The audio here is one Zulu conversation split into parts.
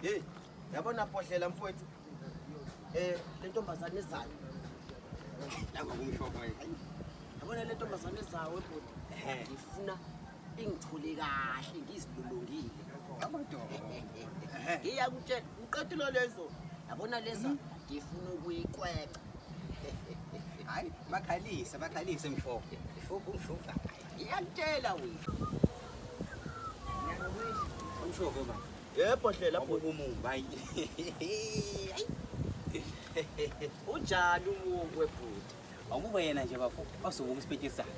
Hey, yabona bhodlela mfowethu. Le ntombazane ezayo. Langa kumshoko wena. Yabona le ntombazane ezayo ebhuti. Ngifuna ingithole kahle ngizilolongile. Amadoda. Ngiyakutshela, uqedile lezo. Yabona leza ngifuna ukuyiqweqa. Hayi, bakhalise, bakhalise mshoko. Mshoko mshoko. Ngiyakutshela wena. Umshoko ba. Yebo hlela bhuti. Ubumumba hayi. Unjani umuku webhuti? Awubuka yena nje bafo, basubuka isipeti sakhe.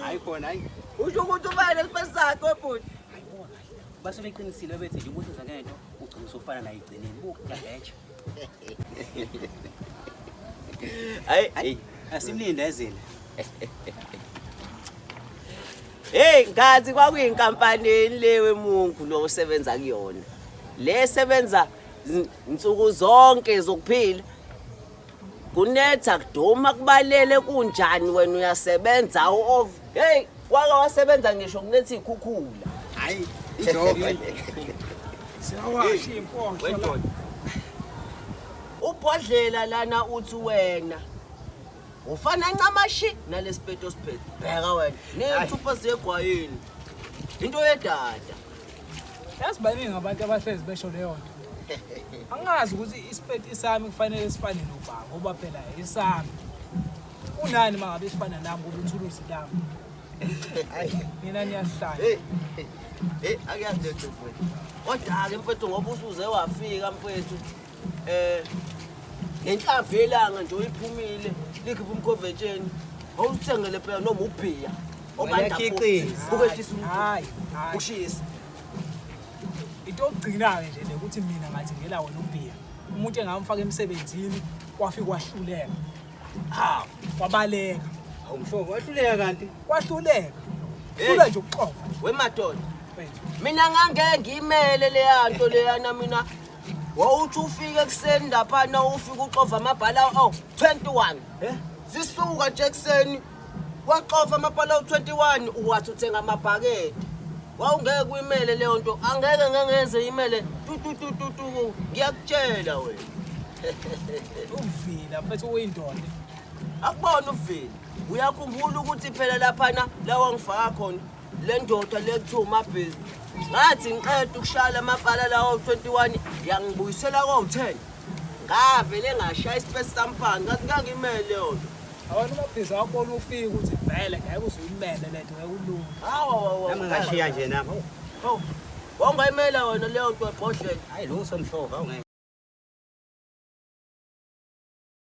Hayi khona hayi. Usho ukuthi ubani esipesi sakhe webhuti? Hayi buka kahle. Basuke beqinisile bethi nje ubusiza ngento ugcina usufana naye egcineni. Buka kuyabheja. Hayi hayi. Asimlinde ezile. Hey ngazi kwakuyinkampani le wemungu lo osebenza kuyona. Le sebenza insuku zonke zokuphila. Kunetha kuduma kubalele kunjani wena uyasebenza off. Hey wake wasebenza ngisho kunetha ikhukhula. Hayi, ijoke. Siyawasha impohlo. Wendoda. Ubhodlela lana uthi wena ufana ncamashi nalesipeto osiphethe. Bheka wena, ney'thupha ziyegwayini. Into yedada. Yazi baningi abantu abahlezi besho leyo nto. Angazi ukuthi isipeti sami kufanele sifane noba ngoba phela esami. Kunani mangabe sifana nami ngoba ithuluzi lami. Mina niyahlanya. Hey, hey, akuyazi letho mfowethu. Kodwa-ke mfowethu ngoba usuze wafika mfowethu ngenhlamvu yelanga nje uyiphumile likhipha umkhovetsheni awuthengele phela noma ubhiya obanda Uyakhiqiza. ukwehlisa Hayi, hayi. ushisa. Into yokugcina-ke nje le ukuthi mina ngathengela wena ubhiya. Umuntu engamfaka emsebenzini wafika wahluleka. Hawu. Wabaleka. Awumshoko wahluleka kanti. Wahluleka. Hey. Hlula nje ukuxova. Wemadoda, Mfethu. mina ngangeke ngimele leya nto leyana mina. Wawuthi ufike ekuseni laphana ufike uxova amabhala awu 21. Eh? Zisuka nje ekuseni waxova amabhala awu 21 uwathi uthenga amabhakede. Wawungeke uyimele leyo nto, angeke ngengenze imele tu tu tu tu tu. Ngiyakutshela wena. Uvila mfethu uyindoda. Akubona uvila. Uyakhumbula ukuthi phela laphana la wangifaka khona le ndoda le kuthiwa uMabhizi. Ngathi ngiqeda ukushaya amabhala lawo 21 yangibuyisela kowu-10. Ngavele ngashaya isipesi sami phansi ngathi ngangimele leyo nto. Awona umabhizi awubona ufika ukuthi vele ngeke uze uyimele le nto ngeke ulunge. Hawu hawu Nami ngashiya nje nami. Hawu. Wawungayimela wena leyo nto ebhodlela. Hayi lo usomshoko awungeke.